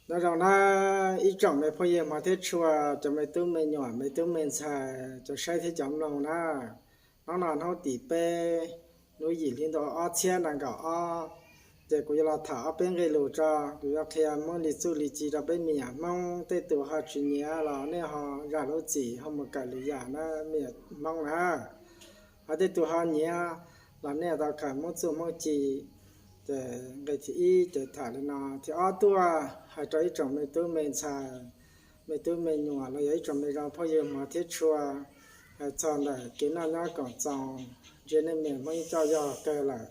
Nyob zoo na ib tsoom me phooj ywg hmov thiab tshua, cov me tub me nyuam, me tub me ntxhais, cov saib thiab cov mloog na. Hnub no hnub tim peb, lub yim hli ntuj ob txhiab nees nkaum ob, ces kuv yuav los tham ob peb nqe lus tso. Kuv yuav qhia Hmoob li txuj li ci rau peb me nyuam Hmoob. Tej tus ho tsis nyiam los nej ho zam lub txim ho mus kawm lwm yam na me nyuam Hmoob na. Ho tej tus ho nyiam los nej tau khaws Hmoob txuj Hmoob ci. Ces nqe thib ib ces tham li no. Thib ob tuaj hais rau ib tsoom me tub me ntxhais, me tub me nyuam los yog ib tsoom me zoo phooj ywg hmov thiab tshua, hais txog ntawm kev noj nyob koom txoos. Ntsia nej me nyuam Hmoob coj yog kawg lawm,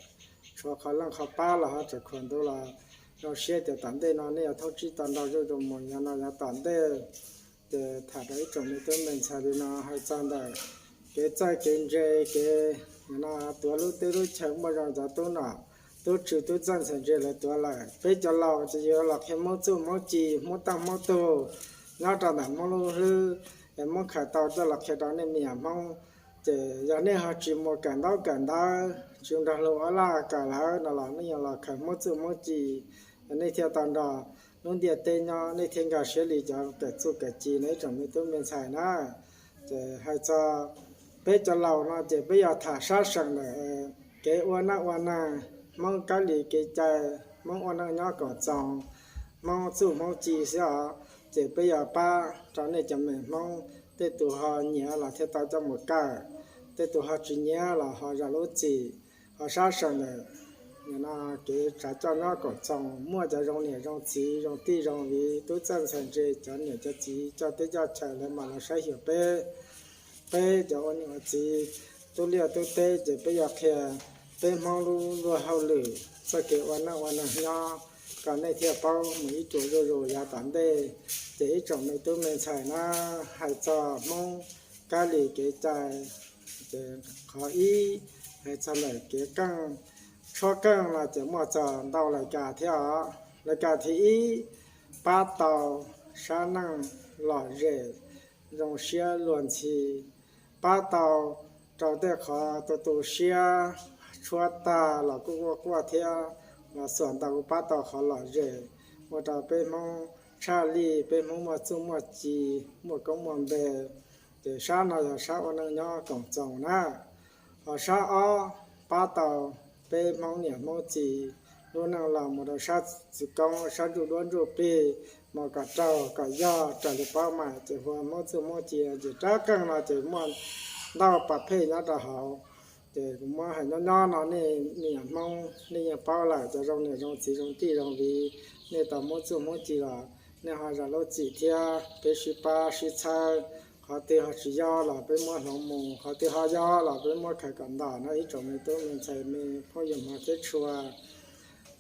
tshuav qhov leej qhov pab los ho tseem khuam ntuv los zoo siab tias tom ntej no nej yuav thoob tsib to nrau zuj zus mus, yog no yog tom ntej. Ces tham rau ib tsoom me tub me ntxhais li no hais txog ntawm kev txawj kev ntse, kev no tuav lub teb lub chaw muaj zoo cov tub nom tub tswv tub txawj ntxhais ntse lawv tuav lawm. Peb cov laus ces yuav los qhia Hmoob txuj Hmoob ci, Hmoob teej Hmoob tug nyob rau ntawm Hmoob lub hlwb, es Hmoob khaws tau coj los qhia rau nej me nyuam Hmoob. Ces yog nej ho tsis mus kawm ntaub kawm ntawv, tsis nrog luag ua laj kawm lawv no los nej yuav los khaws Hmoob txuj Hmoob ci, nej thiaj tau nrog lub ntiaj teb nyob, nej thiaj nkag siab li cov kawm txuj kawm ci no ib tsoom me tub me ntxhais na. Ces hais txog peb cov laus no ces peb yuav tham sab seem ntawm kev ua neej ua neeg, Hmoob kab li kev cai, Hmoob ua neej nyob koom txoos, Hmoob txuj Hmoob ci xwb os. Ces peb yuav pab rau nej cov me Hmoob, tej tus ho nyiam los thiaj tau coj mus kawm, tej tus ho tsis nyiam los ho zam lub txim. Ho sab seem ntawm no kev tsav coj nyob koom txoos, muaj cov zoo niam zoo txiv, zoo tij zoo viv, tub txawj ntxhais ntse, cov niam cov txiv coj teb coj chaw lawv mam los saib xyuas peb. Peb cov ua niam ua txiv, tub liaj tub teb ces peb yuav qhia peb Hmoob lub luag hauj lwm, txoj kev ua neej ua neeg nyob, kom nej thiaj paub mus ib tsuam zuj zus yav tom ntej. Ces ib tsoom me tub me ntxhais na, hais txog Hmoob kab li kev cai, ces qhov ib, hais txog ntawm kev qeej, tshuab qeej no ces muaj txog ntau lais kas thiab os. Lais kas thib ib, pab tau sab neej lom zem, zoo siab luag ntxhi, pab tau rau tej qhov tu tu siab, tshuab tag los kuj quaj quaj thiab, los xuam ntau kuj pab tau qhov lom zem, ua rau peb Hmoob tshaj lij, peb Hmoob muaj txuj muaj ci, muaj koob muaj npe. Ces sab no yog sab ua neej nyob koom txoos na. Ho sab ob, pab tau peb Hmoob niam Hmoob txiv lub neej los mus rau sab txwv koob, sab ntsuj duab ntsuj plig, mus kom raug kom yog raws li paub mas ces hu ua Hmoob txuj Hmoob ci. Ces rab qeej no ces muaj ntau pas phej nyob rau hauv. Ces kuv muab hais nyob nyob no nej me nyuam Hmoob nej yeej paub lawm, cov zoo niam zoo txiv zoo tij zoo viv, nej tau Hmoob txuj Hmoob ci los nej ho zam lub txim thiab peb sib pab sib txhawb. Qhov twg ho tsis yog los peb muab hloov mus, qhov twg ho yog los peb muab khaws kom ntom no ib tsoom me tub me ntxhais me phooj ywg hmov thiab tshua.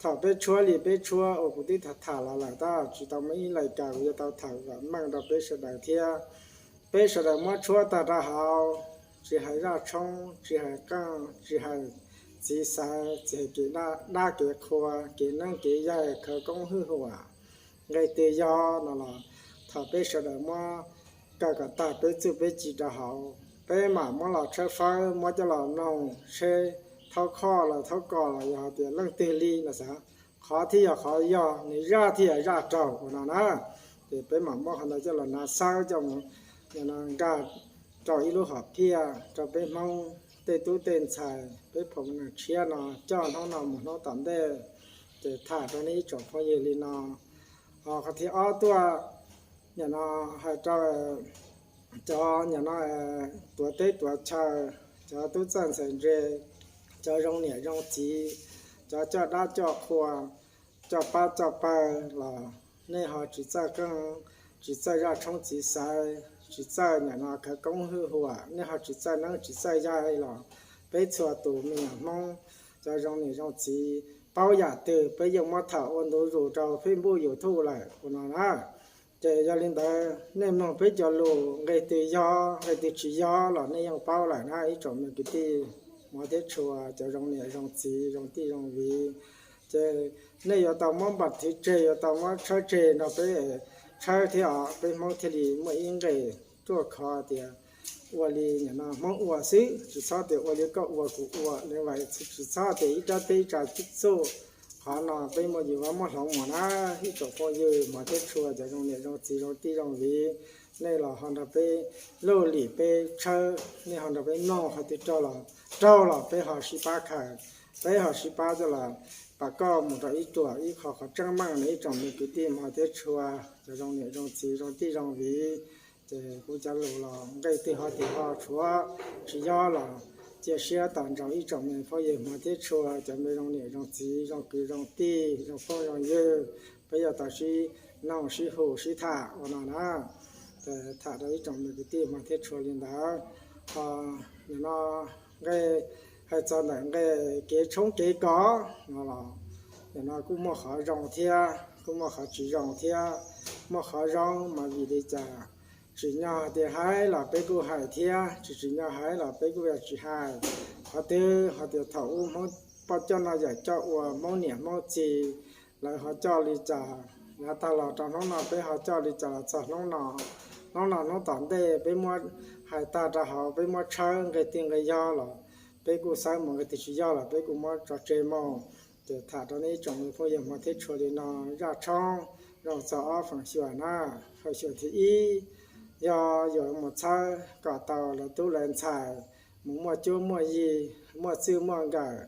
Thaum peb tshuab li peb tshuab uas kuv twb tham tham los lawm tab tsis tau muaj ib lais kas, kuv yuav tau tham kom meej rau peb sawv daws thiab. Peb sawv daws muab tshuab tag rau hauv, tsis hais zaj tshoob, tsis hais qeej, tsis hais txiv xaiv, tsis hais kev dab kev qhua, kev neeb kev yaig, khawv koob hwj huam, nqe twg yog no los thaum peb sawv daws muab kaw kom tag peb txuj peb ci rau hauv, peb mam muab los tshawb fawb muab coj los mloog seb thaub khoj los thaub kos los yog hais tias leej twg li no xav, qhov thiaj yog qhov yog, nws zaj thiaj yog zaj raug ua no na. Ces peb mam muab qhov ntawd coj los hnav xawb coj mus nkag rau ib lub hom phiaj rau peb Hmoob tej tub tej ntxhais peb phoom neeg tshiab no coj hnub no mus hnub tom ntej. Ces tham rau nej ib tsoom phooj ywg li no. Ho qhov thib ob tuaj, nim no hais rau cov nim no tuav teb tuav chaw, cov tub txawj ntxhais ntse, cov zoo niam zoo txiv, cov coj dab coj qhua, coj pab coj pawg los nej ho tsis txawj qeej, tsis txawj zaj tshoob txiv xaiv, tsis txawj nim no khawv koob hwj huam, nej ho tsis txawj neeb tsis txawj yaig los peb txhua tus me nyuam Hmoob, cov zoo niam zoo txiv, paub yam twg peb yeej muab tham ua ntu zus rau Facebook YouTube lawm ua no na. Ces yog li ntawd nej mloog peb cov lus nqe twg yog nqe twg tsis yog los nej yeej paub lawm na ib tsoom me kwv tij hmov thiab tshua, cov zoo niam zoo txiv zoo tij zoo viv. Ces nej yuav tau muab npam thwv tseg, yuav tau muab tshawb tseg nrog peb tshawb thiab os, peb Hmoob thiaj li muaj ib nqe ruaj khov tias ua li nim no Hmoob ua xwb, tsis txhob tias ua li koj ua kuv ua li vas, tsis txhob tias ib rab teb ib tsa txuj, Qhov no peb muaj yus muab hloov mus na, ib tsoom phooj ywg hmov thiab tshua, cov zoo niam zoo txiv zoo tij zoo viv, nej los ho nrog peb luj lim peb tshawb, nej ho nrog peb mloog qhov twg raug los, raug los peb ho sib pab khaws, peb ho sib pab coj los pab koj mus rau ib ruam ib qho qhov tseeb meej na ib tsoom me kwv tij hmov thiab tshua, cov zoo niam zoo txiv zoo tij zoo viv. Ces kuv cov lus los nqe twg ho tim ho tshuav tsis yog los cia siab tas nrog ib tsoom me phooj ywg hmov thiab tshua, cov me zoo niam zoo txiv zoo kwv zoo tij zoo phooj zoo ywg, peb yuav tau sib noog sib hu sib tham ua no na. Ces tham rau ib tsoom me kwv tij hmov thiab tshua li ntawd. Ho nim no nqe hais txog ntawm nqe kev tshoob kev kos no los, nim no kuj muaj qhov zoo thiab kuj muaj qhov tsis zoo thiab. Muaj qhov zoo mas vim li cas? Tsim nyog tias hais los peb kuj hais thiab, tsis tsim nyog hais los peb kuj yuav tsis hais. Qhov twg ho tias thaum ub Hmoob poj coj no yawm coj ua, Hmoob niam Hmoob txiv lawv ho coj li cas, yav tag los rau hnub no peb ho coj li cas los txog hnub no. Hnub no hnub tom ntej peb muab hais tag rau hauv, peb muab tshawb nqe twg nqe yog los peb kuj xawb mus, nqe twg tsis yog los peb kuj muab tso tseg mus. Ces tham rau nej ib tsoom me phooj ywg hmov thiab tshua li no, zaj tshoob zoo txog ob feem xyuam na. Feem xyuam thib ib, yog yuav mus txhawb kom tau lawv tub lawv ntxhais, mus muaj cuab muaj yig, muaj txwj muaj nkawm,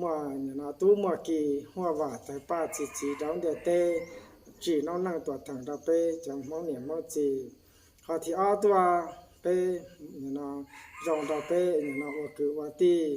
muaj nim no tub muaj ki, huaj vam tawg paj txi txiv rau ntiaj teb, tsim noob neej tuam theem rau peb cov Hmoob niam Hmoob txiv. Qhov thib ob tuaj, peb nim no zoo rau peb nim no ua kwv ua tij,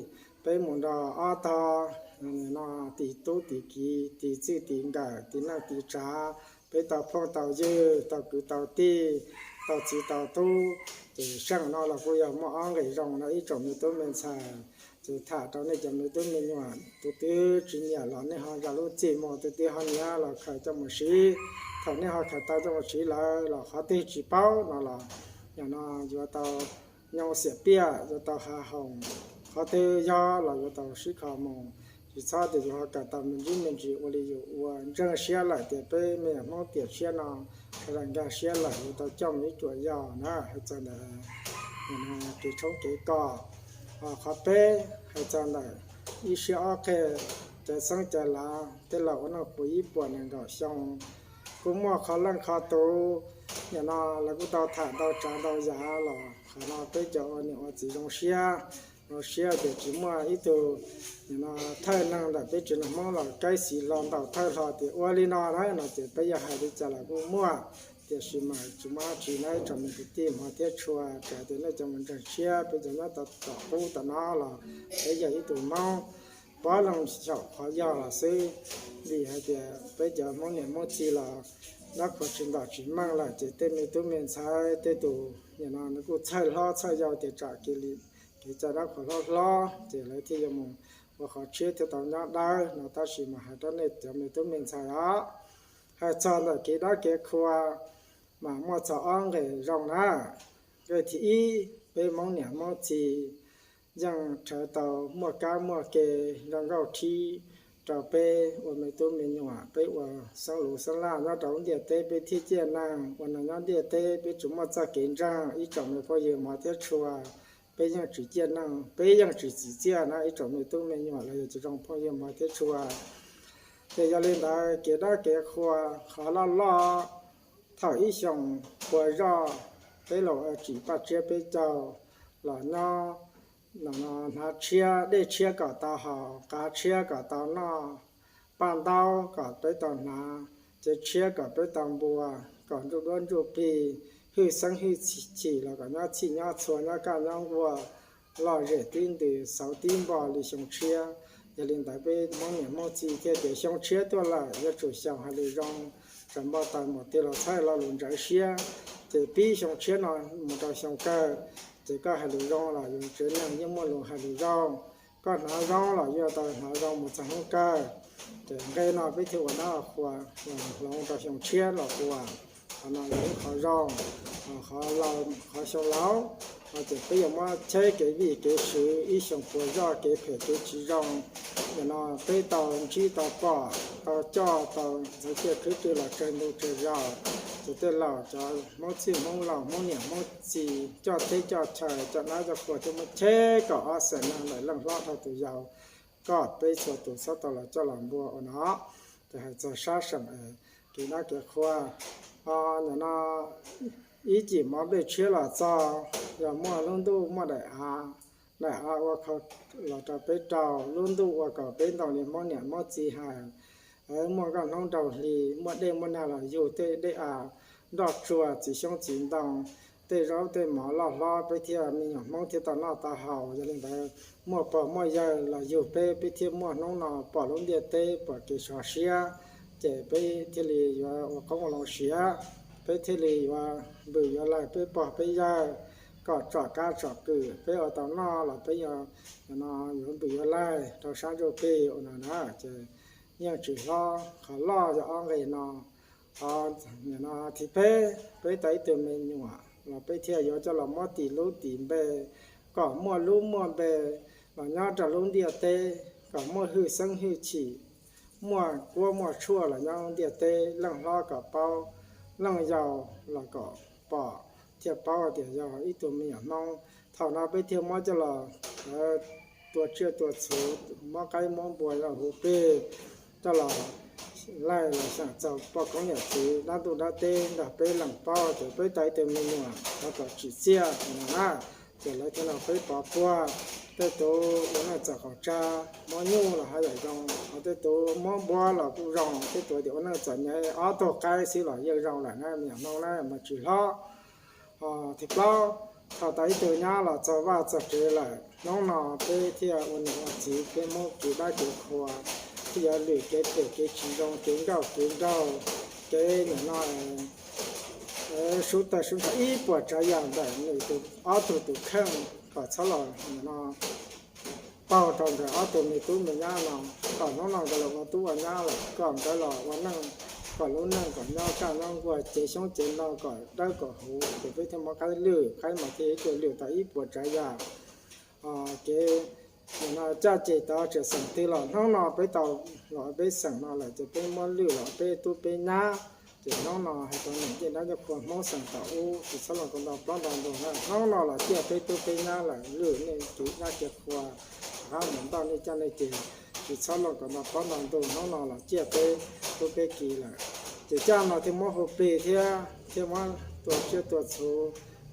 peb mus nrog ob tog nim no tis tub tis kiv, tis txwj tis nkawm, tis neej tis tsav, peb tau phooj tau ywg, tau kwv tau tij, tau txiv tau tub. Ces seej no los kuj yog muaj ob nqe zoo no ib tsoom me tub me ntxhais. Ces tham rau nej cov me tub me nyuam tus twg tsis nyiam los nej ho zam lub txim mus, tus twg ho nyiam los khaws coj mus siv. Thaum nej ho khaws tau coj mus siv lawm los qhov twg tsis paub no los nim no yuav tau nyoo xiam piaj, yuav tau hav hoom, qhov twg yog los yuav tau sib kho mus. Tsis txhob tias yus ho kawm tau me ntsis me ntsis ua li yus ua. Ntseeg siab lawm tias peb me nyuam Hmoob tiam siab no sawv daws nkag siab lawm yuav tau coj mus ib ruam yog na. Hais txog ntawm kev tshoob kev kos. Qhov peb, hais txog ntawm ib siab ob qig, cawv xeeb cawv lav, tej laus ua neej puv ib puas nees nkaum xyoo, kuj muaj qhov leej qhov tus. Nim no lawv kuj tau tham ntau tsav ntau yam los qhov no peb cov ua niam ua txiv zoo siab, zoo siab tias tsis muaj ib tug nim no thawj neeg ntawm peb tsev neeg Hmoob los kaib xis hlo ntaus thawj hlo tias ua li no na no ces peb yog hais li cas los kuj muaj. Tiam sis mas tsis muaj dab tsi na ib tsoom me kwv tij hmov thiab tshua, txawm tias nej cov mus ntseeg siab peb cov nyob tau tom qub tom no los peb yog ib tug Hmoob, puav leej xyaum qhov yog los xwb. Vim hais tias peb cov Hmoob niam Hmoob txiv los dab qhuas tsis ntom tsis meej lawm ces tej me tub me ntxhais tej tus nim no nws kuj txhawj hlob txhawj yau tias tsam kev li kev cai dab qhuas hlob hlob ces lawv thiaj yuav mus ua qhov tshiab thiaj tau nyob dawb no. Tab sis mas hais rau nej cov me tub me ntxhais os, hais txog ntawm kev dab kev qhua mas muaj txog ob nqe zoo na. Nqe thib ib, peb Hmoob niam Hmoob txiv yeej rhawv tau muaj kab muaj ke zoo nkauj thib rau peb ua me tub me nyuam, peb ua xeeb lus xeeb laj nyob rau ntiaj teb peb thiaj ciaj neeg. Ua neeg nyob ntiaj teb peb tsuas muaj txoj kev ntseeg ib tsoom me phooj ywg hmov thiab tshua, peb yeej tsis ciaj neeg, peb yeej tsis txim txiaj na ib tsoom me tub me nyuam los yog cov zoo phooj ywg hmov thiab tshua. Ces yog li ntawd kev dab kev qhua qhov loj loj, thaum ib xyoos puas zoj, peb laus tsim paj tsiab peb caug los nyob, hnav tshiab dej tshiab kom tau haus, qav tshiab kom tau noj, paj ntaub kom peb tau hnav, cev tshiab kom peb tau npua, kom ntsuj duab ntsuj plig, hwj xeeb hwj chim los kom nyob txhij nyob txhua nyob kaj nyob nkuaj, lom zem tib ntws xauv tib npo li xyoo tshiab. Yog li ntawd peb Hmoob niam Hmoob txiv thiaj tias xyoo tshiab tuaj lawm yuav tsum xyaum hais lus zoo, tsaws npau taws mus tig los txhawb lo lus ntsawv siab. Ces pib xyoo tshiab no mus rau xyoo kawg, ces koj hais lus zoo los yus tsev neeg yeej muaj lus hais lus zoo, koj hnav zoo los yuav tau hnav zoo mus txog hnub kawg. Ces nqe no peb thiaj ua dab qhua hloov rau xyoo tshiab los ua. Qhov no yog ib qho zoo, qhov laus qhov xyoo laus no ces peb yuav muab cheb kev vij kev sw, ib xyoos puas zoj kev phem kev tsis zoo. Nim no peb tau ntsib tau pom tau coj tau ntxeev ciaj khwb rwg los tsawg ntu tsawg zaus, ces tej laus cov Hmoob txwj Hmoob laus Hmoob niam Hmoob txiv coj teb coj chaw coj dab coj qhua thiaj muab cheb kom ob xeem neeg lawm leej hlob dhau tus yau, kom peb txhua tus txhob tau los coj los npua ua no. Ces hais txog sab seem kev dab kev qhua, nim no ib cim mov nplej tshiab los txog, yog muaj lub ntuj muaj daim av, daim av ua khau los rau peb rau, lub ntuj ua kom peb ntoo li Hmoob niam Hmoob txiv hais, muaj nkauj hnub nraug hli, muaj dej muaj nag los yug tej dej av, nroj tsuag, txiv xyoob txiv ntoo, tej zaub tej mov loj hlob, peb thiaj me nyuam Hmoob thiaj tau noj tau haus. Yog li ntawd, muaj pog muaj yawg los yug peb, peb thiaj muaj hnub no pom lub ntiaj teb, pom kev sov siab, ces peb thiaj li yuav ua qoob ua loo siav, peb thiaj li yuav npws yuav laig peb pog peb yawg, kom tsom kab tsom kwm peb ua tau noj los peb yuav, no yuav npws yuav laig rau sab ntsuj plig ua no na. Ces yeej tsis hlob, qhov loj yog ob nqe no. Qhov no thib peb, peb tau ib tug me nyuam los peb thiaj yuav coj los muab tis lub tis npe, kom muaj lub muaj npe los nyob rau lub ntiaj teb, kom muaj hwj xeeb hwj chim, muaj kuab muaj tshuaj los nyob ntiaj teb, leej hlob kom paub, leej yau los kom pom thiaj paub tias yog ib tug me nyuam Hmoob. Thaum no peb thiaj muab coj los tua tsiaj tua txhu, muab qaib muab npua los hu plig, coj los laig los xyeem txog poj koob yawm txiv dab ntuj dab teb nrog peb leej paub tias peb tau ib tug me nyuam, thov kom tsim txiaj no na. Ces lawv thiaj no peb pov puag, tej tus ua neej txom qaum tsag, muab nyuj los haj yam zoo, ho tej tus muab npua los kuj zoo, tej tus tias ua neej txom nyem ob tug qaib xwb los yeej zoo lawm na, me nyuam Hmoob na mas tsis hlob. Ho thib plaub, thaum tau ib tug nyab los txog vaj txog tsev lawm, hnub no peb thiaj ua niam ua txiv, peb Hmoob kev dab kev qhua thiaj yuav lwm kev phem kev tsis zoo, kev nkauj kev nraug, kev nim no sub tawg sub ntxhov ib puas tsav yam ntawm nws tus ob tug tus kheej kom txhob los nim no paug rau nkawd ob tug me tub me nyab no, kom hnub no nkawd los ua tub ua nyab lawm, kom nkawd los ua neej, kom lub neej kom nyob kaj nyob nkuag, cev xyoob cev ntoo kom dawb kom huv, ces peb thiaj muab qaib lwm, qaib mas thiaj yuav tsum lwm tau ib puas tsav yam. Kev nim no caj ces tau tseem xeem twg los hnub no peb tau los peb xeem no lawm ces peb muab lwm los peb tub peb nyab. Ces hnub no hais rau niam ncej dab ncej qhua Hmoob xeem tom ub, tsis txhob los kau ntau plaub ntau ntug na, hnub no los ciaj peb tub peb nyab lawm, lwm nej kev dab kev qhua, rov qab mus ntoj nej caj nej ces, tsis txhob los kau ntau plaub ntau ntug, hnub no los ciaj peb tub peb ki lawm. Ces caj no thiaj muab hu plig thiab thiaj muab tua tsiaj tua txhu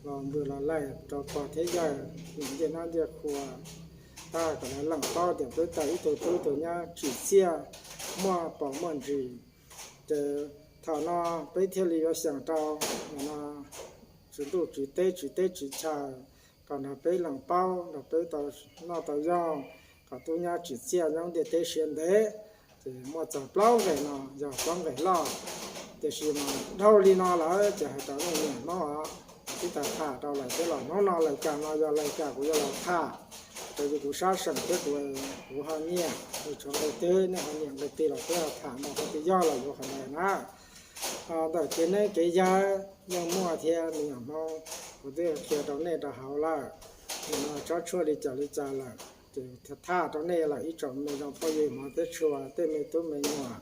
los npws los laig rau pog thiab yawg, niam ncej dab ncej qhua, tag kom lawv leej paub tias peb tau ib tug tub ib tug nyab tsim txiaj, muaj pos muaj ntsis. Ces thaum no peb thiaj li yuav xyeem rau nim no tswv ntuj tswv teb tswv teb tswv chaw, kom nrog peb leej paub, nrog peb tau noj tau yog, kom tub nyab tsim txiaj nyob ntiaj teb siav ntev. Ces muaj txog plaub nqe no yog plaub nqe loj, tiam sis mas dhau li no lawm ces hais rau leej niam Hmoob os, twb tau tham rau lawm thiab los hnub no lais kas no yog lais kas kuv yuav los tham rau yus kuv sab seem thiab kuv, kuv ho nyiam, nws tshuav nqe twg nej ho nyiam nqe twg los peb ho tham mus, qhov twg yog los yuav qhov ntawd na. Ntawm kev neeb kev yaig yeej muaj thiab me nyuam Hmoob, kuv twb qhia rau nej rau hauv lawm, tsob tshuaj li cas li cas lawm, ces tham rau nej lawm ib tsoom me zoo phooj ywg hmov thiab tshua, tej me tub me nyuam,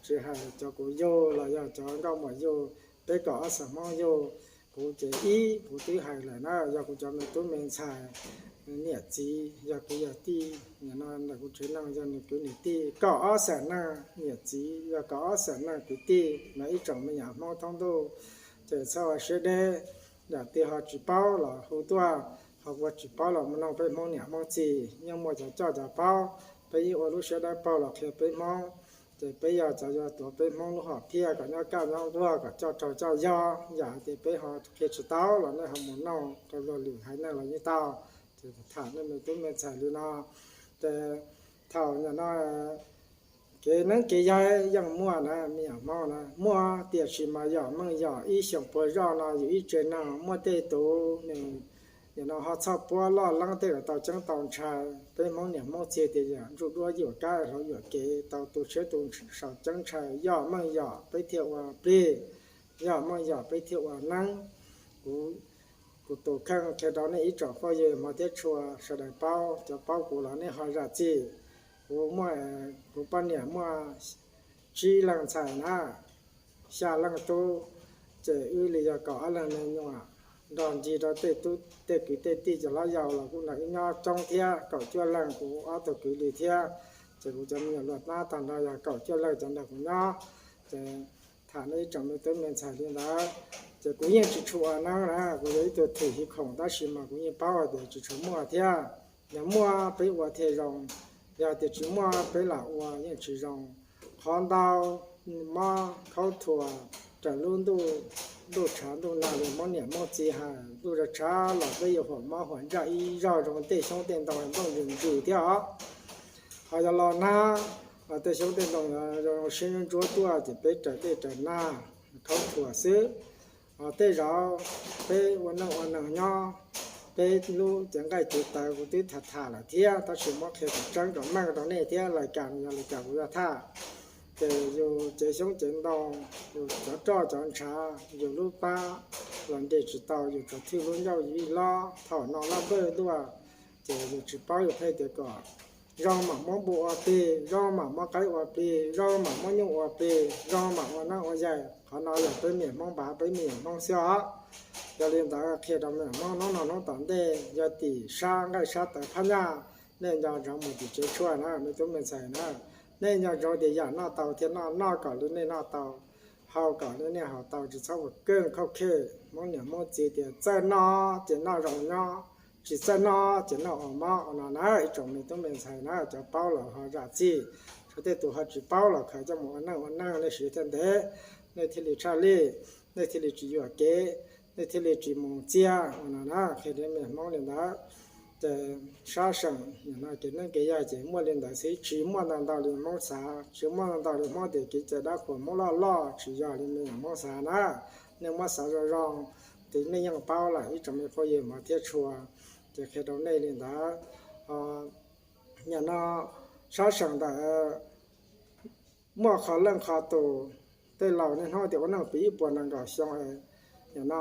tsis hais cov kuv yug los yog cov nkauj muam yug, peb kaum ob xeem Hmoob yug, kuv ces ib kuv twb hais lawm na, yog kuv cov me tub me ntxhais, niam txiv yog kwv yog tij, nim no ntawm kuv tsev neeg yog nws kwv nws tij, kaum ob xeem neeg niam txiv yog kaum ob xeem neeg kwv tij no ib tsoom me nyuam Hmoob thoob ntuj, ces txhob ua siab deb, yam twg ho tsis paub los hu tuaj, ho ua tsis paub los mus noog peb Hmoob niam Hmoob txiv, yeej muaj cov coj cov paub, peb yeej ua lub siab dawb paug los qhia peb Hmoob. Ces peb yog cov yuav tuav peb Hmoob lub hom phiaj kom nyob kaj nyob nquag kom coj raug coj yog, yam hais tias peb ho qhia tsis tau los nej ho mus noog rau luag lwm haiv neeg los yeej tau. Ces tham nej me tub me ntxhais li no, ces thaum nim no kev neeb kev yaig yeej muaj na me nyuam Hmoob na, muaj tiam sis mas yog meej yog ib xyoos puag zoj no yus ib tsev neeg muaj tej tus nws nim no ho txhoj puab loj leeb tej kom tau ceeb tau ntshai, peb Hmoob niam Hmoob txiv tias yam ntsuj duab yuam kab hloov yuam kev tau tu siab tu saum ceeb ntshai, yog meej yog peb thiaj ua plig, yog meej yog peb thiaj ua neeb. Kuv, kuv tus kheej qhia rau nej ib tsoom phooj ywg hmov thiab tshua sawv daws paub, cov paub kuv los nej ho zam txim. Kuv muaj, kuv poj niam muaj tsib leeg ntxhais na, xya leej tub, ces wb li yog kaum ob leeg me nyuam. nrog ncig rau tej tub tej kwv tej tij cov hlob yau los kuj nrog wb nyob coob thiab, kaum cuaj leej, kuv ob tug kwv li thiab. Ces kuv cov me nyuam luag hnab tag nrho yog kaum cuaj leej cov nrog kuv nyob. Ces tham nej ib tsoom me tub me ntxhais li ntawd, ces kuv yeej tsis tshua ua neeb na, kuv yog ib tug thwm hiv khoom tab sis mas kuv yeej paub hais tias tsis tshua muaj thiab. Yog muaj peb ua thiaj zoo, yog tias tsis muaj peb lam ua yeej tsis zoo. Qhov ntau mob khaub thuas raws lub ntuj, ntuj tshav ntuj nag li Hmoob niam Hmoob txiv hais, ntuj tshav los peb yuav huam mob huam ntsaj ib zaug zoo tej xyoob tej ntoo nplooj ntsws ntsws thiab os. Ho yog los nag, tej xyoob tej ntoo zoo siab ntsuab tuaj ces peb raws dej raws nag khaub thuas xwb. Tej zaum peb ua neej ua neeg nyob, peb lub cev nqaij cev tawv kuv twb tham tham lawm thiab tab sis muab qhia kom tseeb kom meej rau nej thiab, lais kas no yog lais kas kuv yog tham. Ces yus cev xyoob cev ntoo, yus cov roj cov ntshav, yus lub pab los nres tsis tau, yus cov thwj lub ncauj yus ib lob thaum no loj npawj ntuaj, ces yus tsis paub yus pheej tias kom zoo mam muab npua ua plig, zoo mam muab qaib ua plig, zoo mam muab nyuj ua plig, zoo mam ua neeb ua yaig. Qhov no yog peb me nyuam Hmoob npav peb me nyuam Hmoob xwb os. Yog li ntawd qhia rau me nyuam Hmoob hnub no hnub tom ntej yog tim sab nqaij sab tawv phab nyaj, nej nco ntsoov mus tim tsev tshuaj na me tub me ntxhais na. Nej nco ntsoov tias yam noj tau thiaj noj, noj kom li nej noj tau, haus kom li nej haus tau, tsis txhob ua keej khauj khej. Hmoob niam Hmoob txiv tias txawj noj ces noj zoo nyob, tsis txawj noj ces noj ua mob ua no na ib tsoom me tub me ntxhais na. Cov paub los ho zam txim, tshuav tej tus ho tsis paub los khaws coj mus ua neej ua neej nej siv thiaj ntev, nej thiaj li tshaj lij, nej thiaj li tsis yuam kev, nej thiaj li tsis mus txiag ua no na. Qhia rau me Hmoob li ntawd. Ces sab seem no kev neej kev yaig ces muaj li ntawd xwb, tsis muaj ntau ntau li Hmoob xav, tsis muaj ntau ntau li Hmoob tias kev cai dab qhuas Hmoob loj loj, tsis yog li me nyuam Hmoob xav na. Nej muab xav zoo zoo, ces nej yeej paub lawm ib tsoom me phooj ywg mov thiab tshua. Ces qhia rau nej li ntawd. Nim no sab seem ntawm muaj qhov leej qhov tus, tej laus niaj hnub tias ua neej pw ib puas nees nkaum xyoo, nim no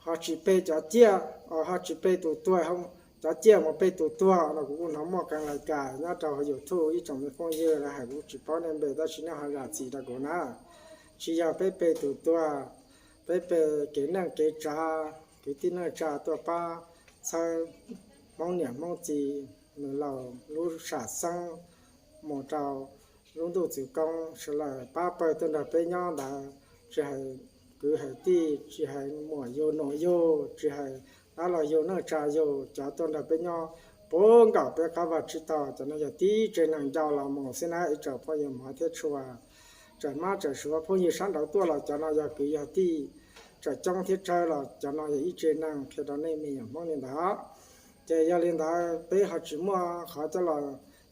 ho tsis pe cov ciaj, ho tsis pe tus tuag, cov ciaj mus pe tus tuag no kuv kuj hnov muaj qee lais kas nyob rau hauv YouTube ib tsoom me phooj ywg lawv hais kuv tsis paub nej npe tab sis nej ho zam txim rau kuv na. Tsis yog peb pe tus tuag, peb pe kev neej kev tsav, kwv tij neej tsa tuaj pab txhawb Hmoob niam Hmoob txiv, nws laus lub sam xeeb mus rau lub ntuj txwv koob sawv daws pab pawg tuaj nrog peb nyob ntawd, tsis hais kwv hais tij, tsis hais muam yug nus yug, tsis hais dab laug yug neej tsa yug, cov tuaj nrog peb nyob puag nkaum peb qab vaj tsib taug, cov no yog tib tsev neeg ncau los mus xwb na ib tsoom phooj ywg mov thiab tshua. Tseem mab tseem suav phooj ywg sab nraud tuaj los cov no yog kwv yog tij, tseem coob thiab tsawg los cov no yog ib tsev neeg, qhia rau nej me nyuam Hmoob li ntawd. Ces yog li ntawd peb ho tsis muaj qhov coj los,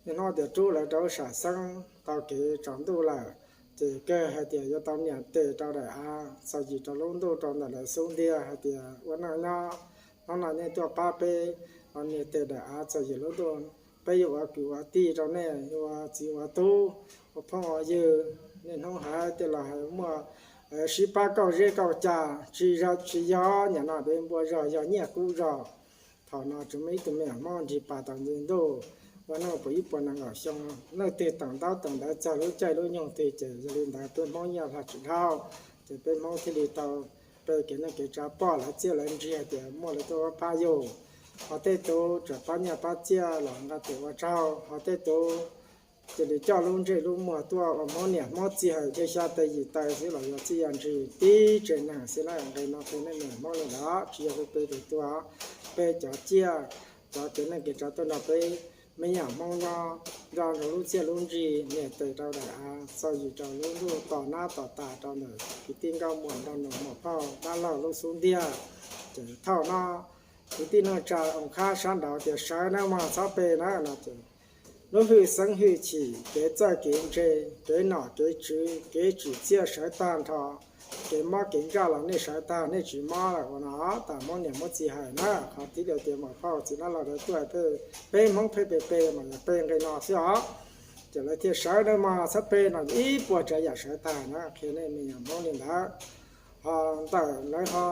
niaj hnub tias rub lawv rau lub sam xeeb tau kev tsaus ntuj lawm, ces kawg hais tias yuav tau nias tes rau daim av txom nyem rau lub ntuj rau ntawm lawv xub ntiag hais tias ua neej nyob, hnub no nej tuaj pab peb, nias tes daim av txom nyem lub ntuj, peb yuav ua kwv ua tij rau nej, yuav ua txiv ua tub, ua phooj ua ywg, niaj hnub hais tej laus hais muaj sib pab kauj zeb kauj cag, tsis yog, tsis yog nim no dev npua zog, yog nyiaj kub zog. Thaum no tsuas muaj ib tug me nyuam Hmoob nrig pas tau nti ntuj, ua neej puas ib puas nees nkaum xyoo, leej twg teem ntaub teem ntawv txog lub caij lub nyoog twg ces yog li ntawd peb Hmoob nyiaj hla tsis dhau, ces peb Hmoob thiaj li tau pe kev neej kev tsav poj lawv txiaj lawv ntsig hais tias muaj lawv tuaj pab yug. Ho tej tus tseem pab nyiaj pab txiaj los nqa tes ua tsaug, ho tej tus cia li coj lub ntsej lub muag tuaj ua Hmoob niam Hmoob txiv hais thiaj xya tes yim taw xwb los yog txij yog ntsig tib tsev neeg xwb na. Nqe no qhia nej me nyuam Hmoob li ntawd, tsis yog peb pe tus tuag, peb cov ciaj, cov kev neej kev tsav tuaj nrog peb me nyuam Hmoob nyob, nco ntsoov lub txiaj lub ntsig, nias tes rau daim av txom nyem rau lub ntuj tos nab tos tas rau ntawm kwv tij nkauj muam nraug nus muam phauj dab laug lub xub ntiag. Ces thaum no kwv tij neej tsa oo khab sab nraud tias sawv nawb mog txhob pe na no ces lub hwj xeeb hwj chim, kev txawj kev ntse, kev nom kev tswv, kev tsim txiaj sawv tag nrho, kev mob kev ntsaj los nej sawv tag, nej tsis mob lawm ua no. Tas Hmoob niam Hmoob txiv hais na, qhov tib lawv tias muam phauj txiv dab laug lawv tuaj peb, peb Hmoob pheej pe pe mas yog pe nqe no xwb os. Ces lawv thiaj sawv nawb mog txhob pe no, ib puas tsav yam sawv tag na, qhia nej me nyuam Hmoob li ntawd. Ho ntawm lawv ho,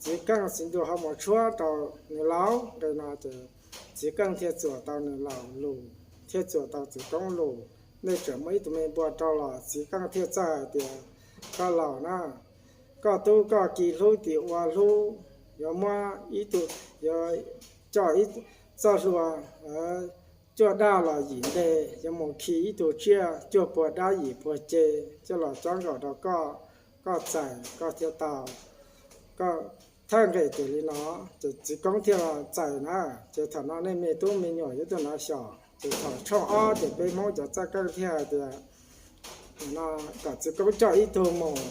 txiv Keej txiv ntuag ho mus tshuab rau nws laus nqe no ces txiv Keej thiaj txuam tau nws laus lus, thiaj txuam tau txiv Koob lus. Nej tseem muaj ib tug me npua rau los txiv Keej thiaj txawj hais tias, koj laus na, koj tub koj ki hlub tim ua hlub, yuav muab ib tug, yuav coj ib txoj hlua cuaj daj los yim nteg, yuav mus khi ib tug tsiaj cuaj puas dab yim puas ceg coj los cob nkaus rau koj, koj txais koj thiaj tau, koj thawj nqes ces li no. Ces txiv koob thiaj los txais na. Ces thaum no nej me tub me nyuam yuav tuaj nov xyaum. Ces thaum tshooj ob ces peb Hmoob cov txawj keej thiaj hais tias no, kom txiv koob coj ib tug mus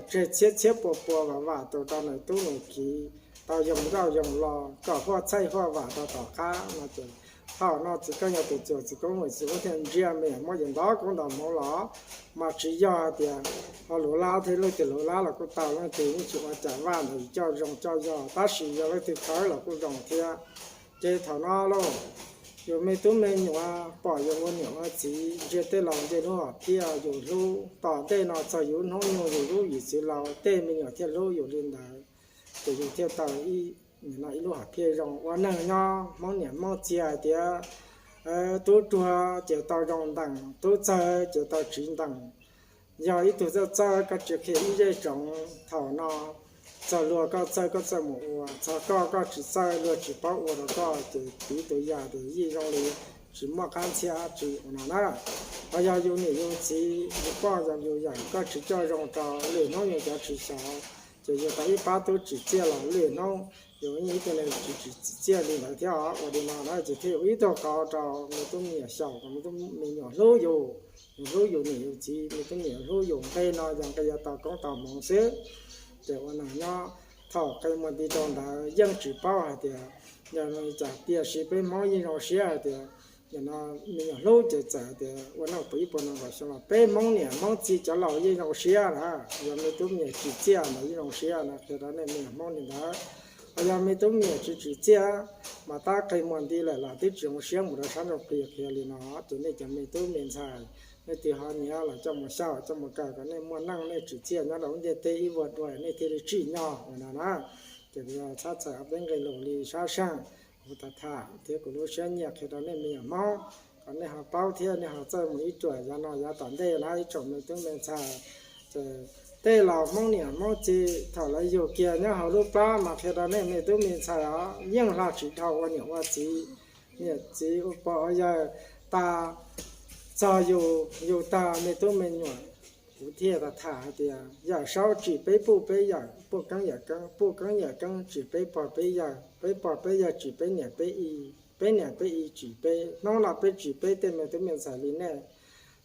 tseg txhiab txhiab pua pua vam vam tus rau nws tub nws kiv tau yoo ncauj yoo lo, kom huaj txhaij huaj vam rau tom qab no ces thaum no txiv koob yog tus txuas txiv koob mus, txiv koob thiaj ntsia me nyuam Hmoob ces ntov koob ntov hmoov los mas tsis yog hais tias ho luv lab thiab, leej twg luv lab los kuj tau, leej twg yeej tsis ua cas, vaj ntawd coj zoo coj yog, tab sis yog leej twg khawb los kuj zoo thiab. Ces thaum no lauj, yus me tub me nyuam pom yus ua niam ua txiv, ntsia tej laus ntsia lub hom phiaj yus hlub, tom ntej no txog yus hnub nyoog yus hlub yus txiv laus, tej me nyuam thiaj hlub yus li ntawd, ces yus thiaj tau ib lub hom phiaj zoo. Ua neeg nyob Hmoob niam Hmoob txiv hais tias tub ruag ces tau zoo ntees, tub txawg ces tau tsiv ntees. Yog ib tug txawj txawj koj tsis qhia ib zej tsoom, thaum no txog luag koj txawj koj txawj mus ua, txog koj koj tsis txawj luag tsis paub ua rau koj, ces piv tus yam tias yeej zoo li tsis muaj qab ntxhiab tsis ua no na. Ho yog yus niam yus txiv yus poj yog yus yawm koj tsis coj zoo rau, lwm hnub yus cov tsis xyaum, ces yus tau ib pab tub tsim txiaj los lwm hnub yus yeej ib tug neeg tsis tsim txiaj li ntawd thiab os. Ua li no na ces thiaj ib tug qauv rau me tub me nyuam xyaum, kom me tub me nyuam hlub yus, yus hlub yus niam yus txiv, me tub me nyuam hlub yus. Nqe no yog nqe yuav tau koob tau hmoov xwb. Ces ua neeg nyob thaum qe muag nti rau ntawd yeej tsis paub hais tias yog li cas, tiam sis peb Hmoob yeej zoo siab hais tias yog no me nyuam hlub ces txawm hais tias ua neej puv ib puas nees nkaum xyoo los peb Hmoob niam Hmoob txiv cov laus yeej zoo siab na. Yog me tub me nyuam tsim txiaj mas yeej zoo siab na, qhia rau nej me nyuam Hmoob li ntawd. Ho yog me tub me nyuam tsis tsim txiaj mas tab qe muag nti lawm los twb tsis zoo siab mus rau sab nraud plig. Qhia li no ces nej cov me tub me ntxhais, nej twg ho nyiam los coj mus xyaum coj mus kawm kom nej muaj neej, nej tsim txiaj nyob rau lub ntiaj teb ib vuag dua nej thiaj li tsim nyog ua no na. Ces kuv yog txhob txhais ob peb nqe lus li sab seej, kuv tham tham thiab kuv lub siab nyiam qhia rau nej me nyuam Hmoob kom nej ho paub thiab nej ho txawj mus ib ruam yav no yav tom ntej na ib tsoom me tub me ntxhais. Ces tej laus Hmoob niam Hmoob txiv thaum lawv yug kiag nyob hauv lub plab mas qhia rau nej me tub me ntxhais os, yeej hla tsis dhau ua niam ua txiv, niam txiv ua pog ua yawg tag, txog yus yug tag me tub me nyuam. Kuv thiaj tham hais tias yawm saub tsim peb puj peb yawm, puj keeb yawm keeb, puj keeb yawm keeb tsim peb pog peb yawg, peb pog peb yawg tsim peb niam peb i, peb niam peb i tsim peb. Hnub no peb tsim peb tej me tub me ntxhais li nej,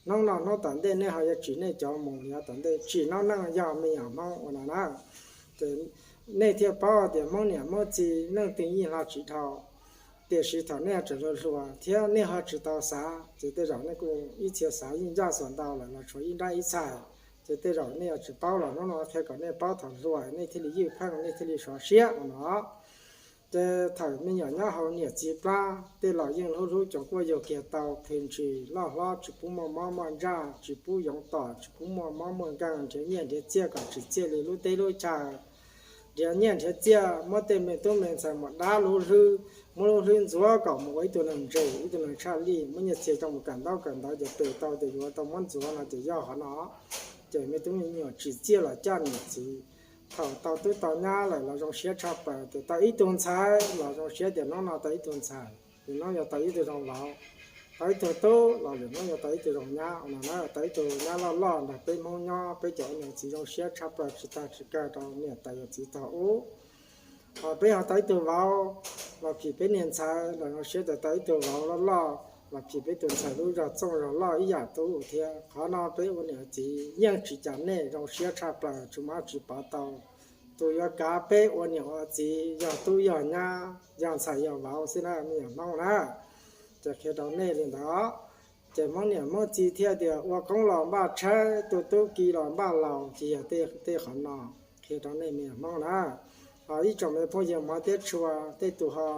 hnub no hnub tom ntej nej ho yuav tsim nej cov mus yav tom ntej. Tsim noob neej yog me nyuam Hmoob ua no na. Ces nej thiaj paub tias Hmoob niam Hmoob txiv leej twg yeej hla tsis dhau. Tiam sis thaum nej ho tseem hluas hluas thiab nej ho tsis tau xav, ces tej zaum nej kuj ib txhia xav yeej ncaj xuas ntau lawm los tshuav ib nrab ib txhais. Ces tej zaum nej yuav tsis paub los hnub no qhia kom nej paub thaum hluas nej thiaj li ywj pheej nej thiaj li sov siab ua no. Ces thaum me nyuam nyob hauv niam txiv plab tej laus yeej hlub hlub coom kuaj yug kiag tau pheej ntsis loj hlob tsis pub muaj mob muaj ntsaj, tsis pub yoov tom, tsis pub muaj mob muaj nkeeg, nrhiav nyiaj nrhiav txiaj kom tsim txiaj li lub teb lub chaw. Nrhiav nyiaj nrhiav txiaj muab tej me tub me ntxhais mus dab lub hlwb, muab lub hlwb ntxuav kom mus ua ib tug neeg ntse ib tug neeg tshaj lij, muab nyiaj txiag coj mus kawm ntaub kawm ntawv ces pem tau tias yuav tau muab ntxuav no ces yog qhov no. Ces me tub me nyuam tsim txiaj los caj niam txiv. Thaum tau tub tau nyab lawm los zoo siab tshaj plaws, ces tau ib tug ntxhais los zoo siab tias hnub no tau ib tug ntxhais, lwm hnub yuav tau ib tug zoo vauv, tau ib tug tub los lwm hnub yuav tau ib tug zoo nyab no na. Tau ib tug nyab loj loj nrog peb Hmoob nyob, peb cov ua niam txiv zoo siab tshaj plaws tsis tag tsis kawg rau niam tais yawm txiv tog ub. Ho peb ho tau ib tug vauv los phim peb niag ntxhais los zoo siab tias tau ib tug vauv loj loj los phim peb tus ntxhais lub zog txooj zog loj ib yam tub thiab. Qhov no peb ua niam txiv yeej tsis cas nej zoo siab tshaj plaws tsis muaj dab tsi pov tau. Tus yuav kav peb ua niam ua txiv yog tub yog nyab yog ntxhais yog vauv xwb na me nyuam Hmoob na. Ces qhia rau nej li ntawd. Ces Hmoob niam Hmoob txiv thiaj tias ua qoob los npaj tshawb, tu tub ki los npaj laus, ces yog tej qhov no qhia rau nej me nyuam Hmoob na. Ho ib tsoom me phooj ywg hmov thiab tshua tej tus ho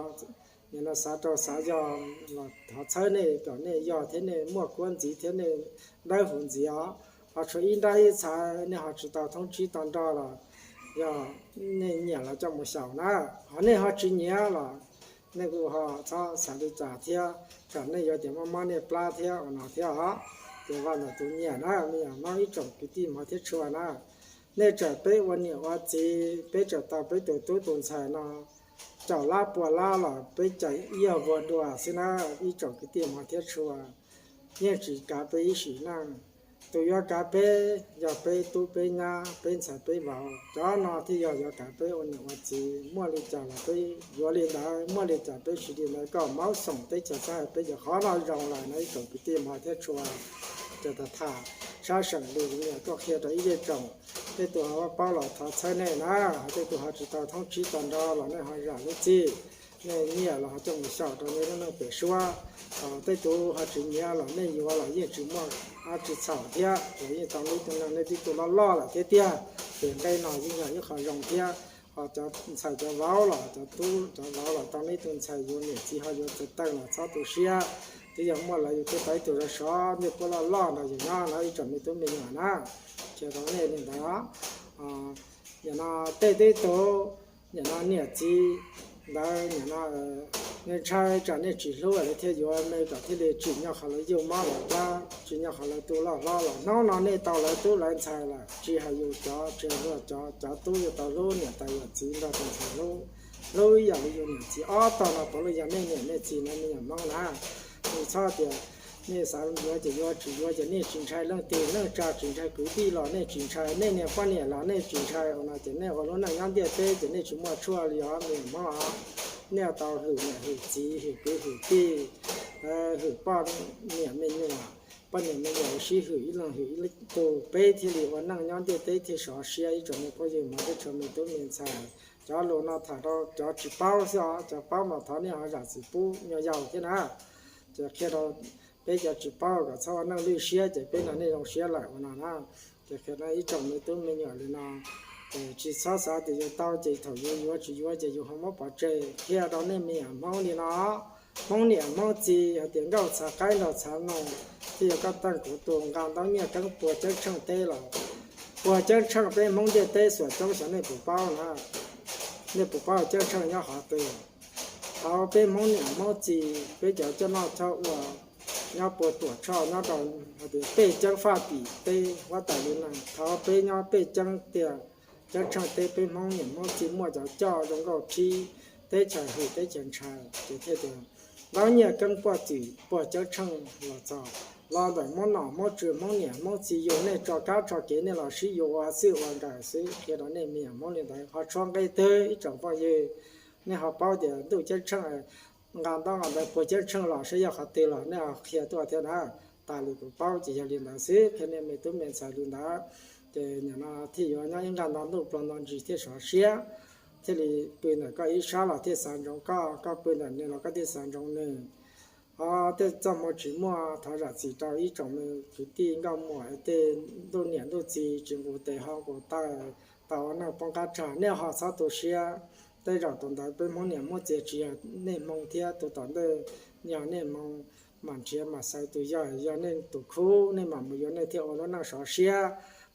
nim no xav rau xav yog los thov txhawb nej kom nej yog thiab nej muaj kuab ntxiv thiab nej dawb huv ntxiv os. Ho tshuav ib nrab ib txhais nej ho tsis tau thoob tsib tau nrog los yog nej nyiam los coj mus xyaum na. Ho nej ho tsis nyiam los nej kuj ho txhob xav li cas thiab, tsam nej yuav tias mob mob nej plab thiab ua no thiab os. Ces vaj ntawm tus nyiam na me nyuam Hmoob ib tsoom kwv tij hmov thiab tshua na. Nej txawm peb ua niam ua txiv, peb txawm tau peb tus tub tus ntxhais no caum lab pua lab los peb cais ib yog vuag dua xwb na, ib tsoom kwv tij hmov thiab tshua. Yeej tsis kav peb ib sim neej. Tus yuav kav peb yog peb tub peb nyab peb ntxhais peb vauv, cov no thiaj yog yuav kav peb ua niam ua txiv. Muaj li cas los peb yuav li ntawd, muaj li cas peb siv li ntawd. Koj maub xoom teb chaws txhab peb cov qhov no zoo lawm no ib tsoom kwv tij hmov thiab tshua. Ces tham tham sab seem lus niam tuaj qhia rau ib zej tsoom, tej tus ho paub los thov txhawb nej na, tej tus ho tsis tau thoob tsib tau nrho los nej ho zam lub txim. Nej nyiam los ho coj mus xyaum rau nej lub neej pem suab. Tej tus ho tsis nyiam los nej yuav los yeej tsis muaj dab tsi txhaum thiab, los yeej tau lub tus neeg nej twb tuaj loj loj lawm thiab tiag. Ces nqe no yeej yog ib qho zoo thiab. Ho cov ntxhais cov vauv los cov tub cov vauv los tau nej tus ntxhais yuav niam txiv ho yuav txawv tawg los txhob tu siab. Twb yog muaj lawv yus twb tau ib tug zov sov nej puab loj loj nrog yus nyob no ib tsoom me tub me nyuam na. Ces rau nej li ntawd. Nim no tej tib tug, nim no niam txiv ntawd nim no nej ntshai tsam nej tsis hlub lawv thiaj yuav me kom thiaj li tsim nyog qhov lawv yug mob lawv plab, tsim nyog qhov lawv tu loj hlob los hnub no nej tau lawv tub lawv ntxhais lawm, tsis hais yus cov tsis hais luag cov, cov tub yuav tau hlub niam tais yawm txiv nrog tus ntxhais hlub, hlub ib yam li yus niam txiv. Ob tog no puav leej yog nej niam nej txiv no me nyuam Hmoob na. Nej txhob tias nej xav yuav ces yuav, tsis yuav ces nej tsis ntshai leej twg, neej tsa tsis ntshai kwv tij los nej tsis ntshai, nej niam poj niam los nej tsis ntshai. Ua no ces nej ua lub neej nyob ntiaj teb ces nej tsis muaj tshuaj li os me nyuam Hmoob os. Nej tau hwm niam hwm txiv, hwm kwv hwm tij, hwm poj niam me nyuam, poj niam me nyuam sib hwm ib leeg hwm ib tug, peb thiaj li ua neej nyob ntiaj teb thiaj sov siab ib tsoom me phooj ywg hmov thiab tshua me tub me ntxhais. Cov lus no tham rau cov tsis paub xwb os, cov paub mas thov nej ho zam txim pub nyuag yaus thiab na. Ces qhia rau peb cov tsis paub kom txhob ua neej lwj siab ces peb nrog nej zoo siab lawm ua no na. Ces qhia rau ib tsoom me tub me nyuam li no, ces tsis txhob xav tias yus tau ces thaum yus yuav tsis yuav ces yus ho muab pov tseg. Qhia rau nej me nyuam Hmoob li no, Hmoob niam Hmoob txiv hais tias nkauj txhav qaib nraug txhav noog, thiaj yog koj teej kuv tug nqa ntaub nyiaj keeb puag ceeb tsheej teb los puag ceeb tsheej peb Hmoob ntiaj teb xuam coob xyov nej puas paub na. Nej puas paub ceeb tsheej nyob qhov twg? Thaum peb Hmoob niam Hmoob txiv peb cov coj noj coj ua nyob puag Tuam Tshoj nyob rau hais tias pej ceeb faj tim teb huab tais li no, thaum peb nyob pej ceeb tiag, ceeb tsheej teb peb Hmoob niam Hmoob txiv muaj cov coj zoo nkauj thib, teb chaws hwm teb chaws ntshai ces thiaj tias ntaub nyiaj keeb puag tim puag ceeb tsheej los txog, los ntawm Hmoob nom Hmoob tswv Hmoob niam Hmoob txiv yug nej tso kab tso kev nej los sib yuav ua txij ua nkawm xwb. Qhia rau nej me nyuam Hmoob li ntawd ho tshuav nqe twg ib tsoom phooj ywg, nej ho paub tias ntuj ceeb tsheej nqa ntaub nqa ntawv puag ceeb tsheej los saib yog qhov twg los nej ho qhia tuaj thiab na. Tas li kuv paub ces yog li ntawd xwb, qhia nej me tub me ntxhais li ntawd. Ces nim no thiaj yuav nyob ib nqag nto ntuj pluag nto ntsis thiaj sov siab, thiaj li pw ntawm koj ib sab los thiaj xav ntsoov koj, koj pw ntawm nws los koj thiaj xav ntsoov nws. Ho tej txoj hmoo tsis muaj thov zam txim rau ib tsoom me kwv tij nkauj muam, tej ntuj niam ntuj txiv tsis nqus tes ho nqus taw, tau ua neej poob qab tsag, nej ho txhob tu siab. Tej zaum tus ntawd peb Hmoob niam Hmoob txiv tsis yog nej hmoo thiab, tus tom ntej yog nej hmoo, mam nrhiav mam xaiv tus yog, yog nej tus khub nej mam mus yuav nej thiaj ua lub neej sov siab,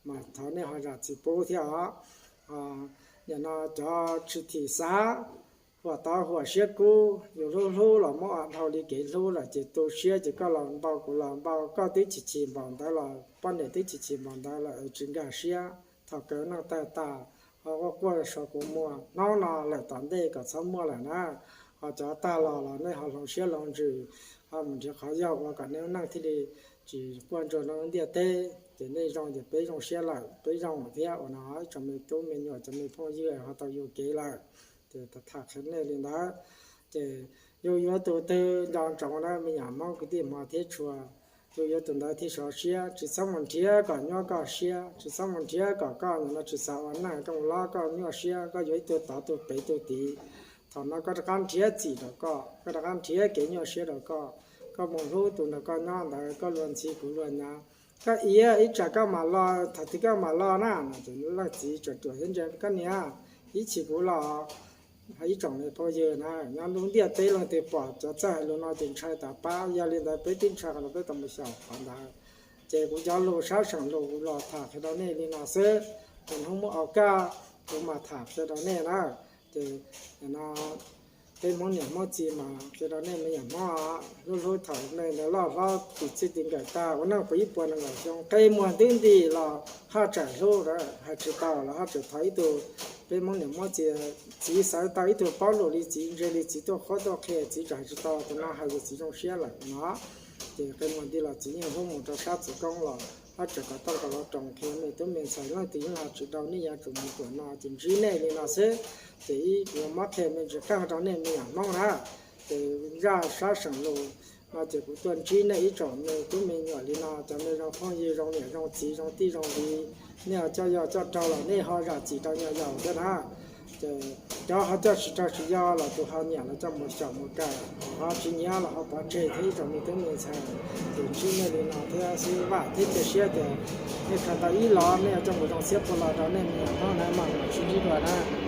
mas thov nej ho zam txim pub thiab os. Nim no cov tsis thim xav, huam tod huam siab kub, yus hlub hlub los muab ua dhau li kev hlub lawm ces tu siab ces koj los npau kuv los npau, koj twb chim chim npaum ntawd los poj niam twb chim chim npaum ntawd lawm es tsis nkag siab. Thaum kawg neej tawg tas, ho quaj quaj sav kuv muag, hnub no lawm tom ntej kom txhob muaj lawm na. Ho cov tag los los nej ho hloov siab hloov ntsws, ho mus nrhiav qhov yog ua kom nej lub neej thiaj li tsis quaj ntsuag rau lub ntiaj teb. Ces nej zoo ces peb zoo siab lawm, peb zoo thiab ua no ib tsoom me tub me nyuam cov me phooj ywg ho tau yuam kev lawm. Ces tham qhia nej li ntawd. Ces yus yuav tus twg nco ntsoov na me nyuam Hmoob kwv tij hmov thiab tshua, yus yuav tus ntawd thiaj sov siab. Tsis txhob mus nrhiav kom nyuaj koj siab, tsis txhob mus nrhiav kom koj nim no tsis xav ua neej, koj mus lov koj nyuaj siab, koj yuav ib tug tod tus pem tus tid. Thaum no koj rov qab nrhiav txim rau koj, koj rov qab nrhiav kev nyuaj siab rau koj. Koj mus hlub tus nrog koj nyob ntawd, koj luag ntxhi kuv luag nyav, koj iav ib tsam koj mam los, thaum twg koj mam los na no ces leej txiv tseem ruam thiab ntsia, koj niam, ib chim kuv los. Ib tsoom me phooj ywg na, nyob lub ntiaj teb leej twg pom cov txawj hais lus no ces ntshai tas pab. Yog li ntawd peb twb ntshai qhov no peb tau mus xyaum qhov ntawd. Ces kuv cov lus sab seem lus kuv los tham qhia rau nej li no xwb. Ces hnub muab au kaj kuv mam tham qhia rau nej na. Ces no Peb Hmoob niam Hmoob txiv mas qhia rau nej me nyuam Hmoob, hlub hlub thaum nej loj hlob tiv txij tiv nkawm tag ua neej puas ib puas nees nkaum xyoo, qe muag nti los haj tseem hlub, hais tsis tau los haj tseem thov ib tug. Peb Hmoob niam Hmoob txiv, txiv xav tau ib tug paub lus li txiv, ntse li txiv tuaj qhuab tuaj qhia, txiv tseem hais tsis tau, tus no hais yog txiv zoo siab lawm no. Ces qe muag nti los txiv yeej hlub mus rau sab txuv koob los haj tseem kom tau kom los roos qhia me tub me ntxhais leej twg yeej hais tsis tau, nej yuav tsum mus tuam no ces ntsib nej li no xwb. Ces ib kuv muab qhia me ntsis qeej rau nej me nyuam Hmoob na. Ces zaj sab seem lus no ces kuv tuaj ntsib nej ib tsoom me tub me nyuam li no, cov me zoo phooj ywg zoo niam zoo txiv zoo tij zoo viv, nej ho coj yog coj rau los nej ho zam txim rau nyob yaus thiab na. Ces cov ho coj tsis rau tsis yog los tus ho nyiam los coj mus xyaum mus kawm, ho tsis nyiam los ho pov tseg thiab ib tsoom me tub me ntxhais. Ces ntsib nej li no thiab xwb, vam thiab cia siab tias nej khaws tau ib los nej yuav coj mus zoo siab puas los rau nej me nyuam Hmoob na, mam mam sib ntsib dua na.